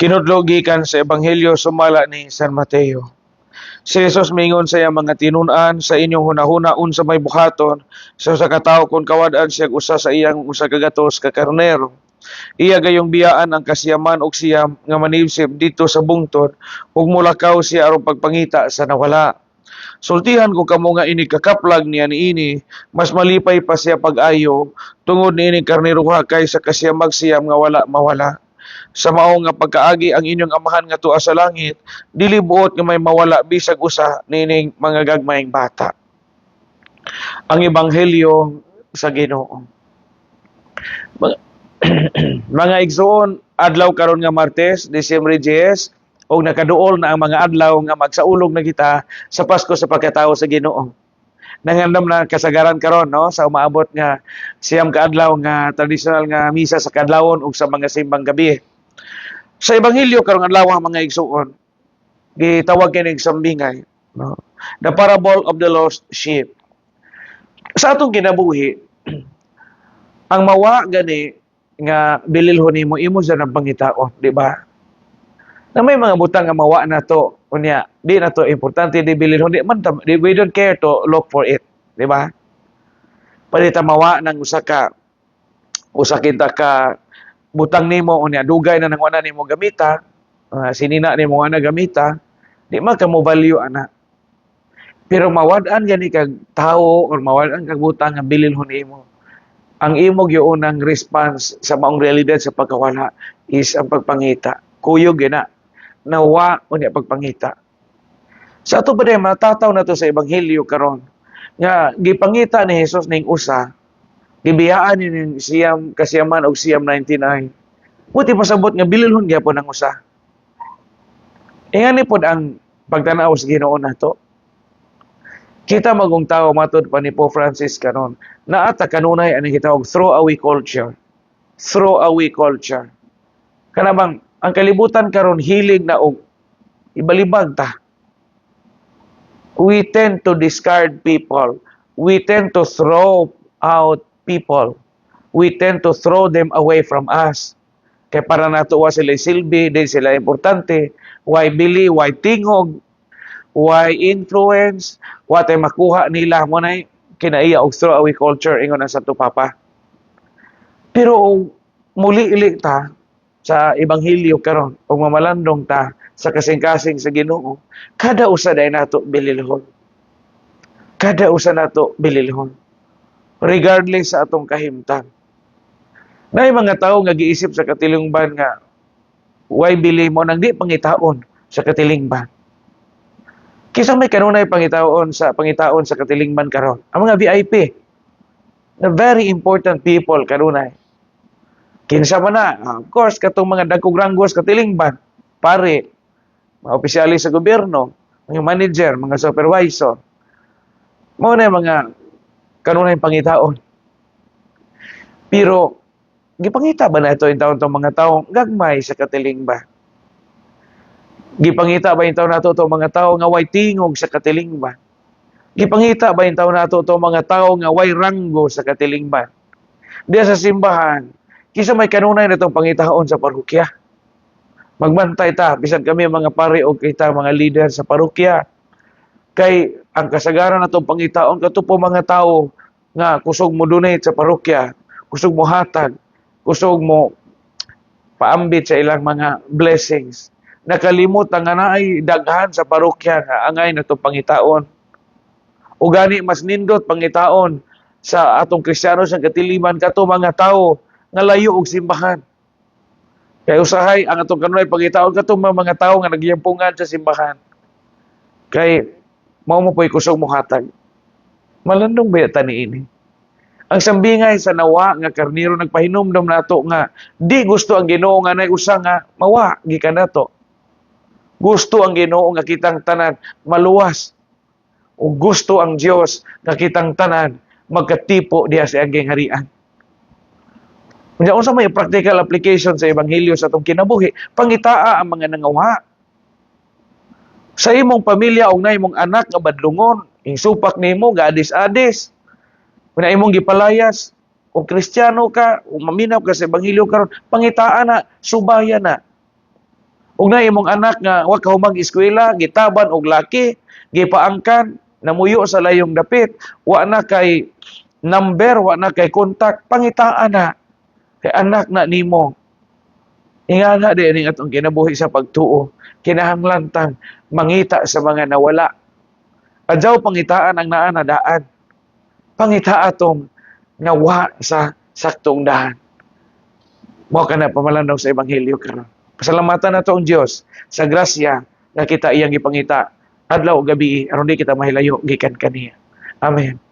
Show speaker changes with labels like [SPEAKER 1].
[SPEAKER 1] Kinudlo gikan sa Ebanghelyo sumala ni San Mateo. Si Jesus mingon sa iyang mga tinun-an, "Sa inyong hunahuna, unsa may buhaton sa usa ka tawo kung kawad-an siya usa sa iyang 100 ka karnero? Iya gayong biyaan ang 99 nga manibsib didto sa bungtod ug mulakaw siya aron pagpangita sa nawala. Sultihan ko kamo nga inig kakaplag niya niini, mas malipay pa siya pag-ayo tungod niining karneruha kaysa kasiyamag siyam nga wala mawala. Sa mao nga pagkaagi, ang inyong Amahan nga tua sa langit dili buot nga may mawala bisag usa niining mga gagmayng bata." Ang Ebanghelyo sa Ginoo. Mga igsoon, adlaw karon nga Martes, Disyembre 10, ug nakaduol na ang mga adlaw nga magsaulog na kita sa Pasko sa pagkatao sa Ginoo. Nangandam na kasagaran karon, no, sa umaabot nga 9 ka adlaw nga tradisyonal nga misa sa kadlawon ug sa mga simbang gabi. Sa Ebanghelyo karong adlaw, mga igsoon, gitawag kini sambingay, no? The parable of the lost sheep. Sa atong kinabuhi, ang mawa gani nga bililhon nimo, imo sa nang pangitaon, di ba? Na may mga butang nga mawa na to, unya, di na to importante, di bililhon, di man di, we don't care to look for it, di ba? Pwede ta mawa ng usa kita ka butang nimo, unya dugay na nang wala nimo gamita, sinina nimo wala gamita, di man ka mo value ana. Pero mawad-an gani kag tawo or mawad-an kag butang nga bililhon nimo, ang imo gyud response sa maong realidad sa pagkawala is ang pagpangita. Kuyog gyud na. Nawa unya pagpangita. Sa ato ba matataw na to sa Ebanghelyo karon nga gipangita ni Jesus ning usa, gibiyaan ni ning siyam kasiyaman og 999. Buti pasabot nga bililhon gyapon ang usa. Ingani pod ang pagtanaw sa Ginoo nato. Kita magong tao, matod pa ni Pope Francis karon, naa ta kanunay ani gitawag throw away culture. Throw away culture. Kana bang ang kalibutan karon hilig na og ibalibag ta. We tend to discard people. We tend to throw out people. We tend to throw them away from us. Kay para nato wa sila silbi, di sila importante. Why bili, why tingog, why influence, wa tay makuha nila mo na kinaiya og throw away culture, ingon ang Santo Papa. Pero og muli ili ta sa Ebanghelyo karon ug mamalandong ta sa kasing-kasing sa Ginoo, kada usa diay nato bililhon. Kada usa nato bililhon. Regardless sa atong kahimtang. Naay mga tao nga giisip sa katilingban nga way bili mo nang di pangitaon sa katilingban. Kinsa may kanunay pangitaon sa katilingban karon? Ang mga VIP. The very important people kanunay. Kinsa man na? Ah, of course, katong mga dagkong ranggo sa katilingban, pare, mga opisyalis sa gobyerno, mga manager, mga supervisor. Mao na yung mga kanunay pangitaon. Pero gipangita ba nato intawon tong mga tawo gagmay sa katilingban? Gipangita ba intawon nato tong mga tawo nga way tingog sa katilingban? Gipangita ba intawon nato tong mga tawo nga way ranggo sa katilingban? Diya sa simbahan, kinsa may kanunay natong pangitaon sa parokya? Magbantay ta, bisan kami mga pari o kita mga leader sa parokya. Kay ang kasagaran natong pangitaon kato po mga tao nga kusog mo donate sa parokya, kusog mo hatag, kusog mo paambit sa ilang mga blessings. Nakalimot ang nga naay daghan sa parokya nga angay natong pangitaon. O gani mas nindot pangitaon sa atong Kristiyano sa katilingban kato mga tao nga layo og simbahan. Kay usahay ang atong kanunay pangitaon kato mga tao nga nagyampungan sa simbahan. Kay mao mo po'y kusog mo hatag. Malandong ba ta niini? Ang sambingay sa nawa nga karniro nagpahinumdom nato nga di gusto ang Ginoo nga nay usa nga mawa gikan nato. Gusto ang Ginoo nga kitang tanan maluwas. O gusto ang Dios nga kitang tanan magkatipo diha sa iyang gingharian. Unya, unsa may practical application sa ebanghelyo sa atong kinabuhi? Pangitaa ang mga nangawa. Sa imong pamilya og na imong anak nga badlungon, ing supak nimo gaadis-adis. Kung na imong gipalayas, kung Kristiyano ka, kung maminaw ka sa ebanghelyo karon, pangitaa na, subaya na. Ug na imong anak nga wa ka humang eskwela, gitaban og laki, gipaangkan, namuyo sa layong dapit, wa na kay number, wa na kay contact, pangitaan na. Kay anak na nimo. Ingana din ning atong kinabuhi sa pagtuo. Kinahanglan tang mangita sa mga nawala. Adyaw pangitaan ang naa na daan. Pangita atong nawa sa saktong daan. Mao kana pamalandong sa ebanghelyo karon. Pasalamatan nato ang Dios sa grasya nga kita iyang gipangita adlaw ug gabi aron di kita mahilayo gikan kaniya. Amen.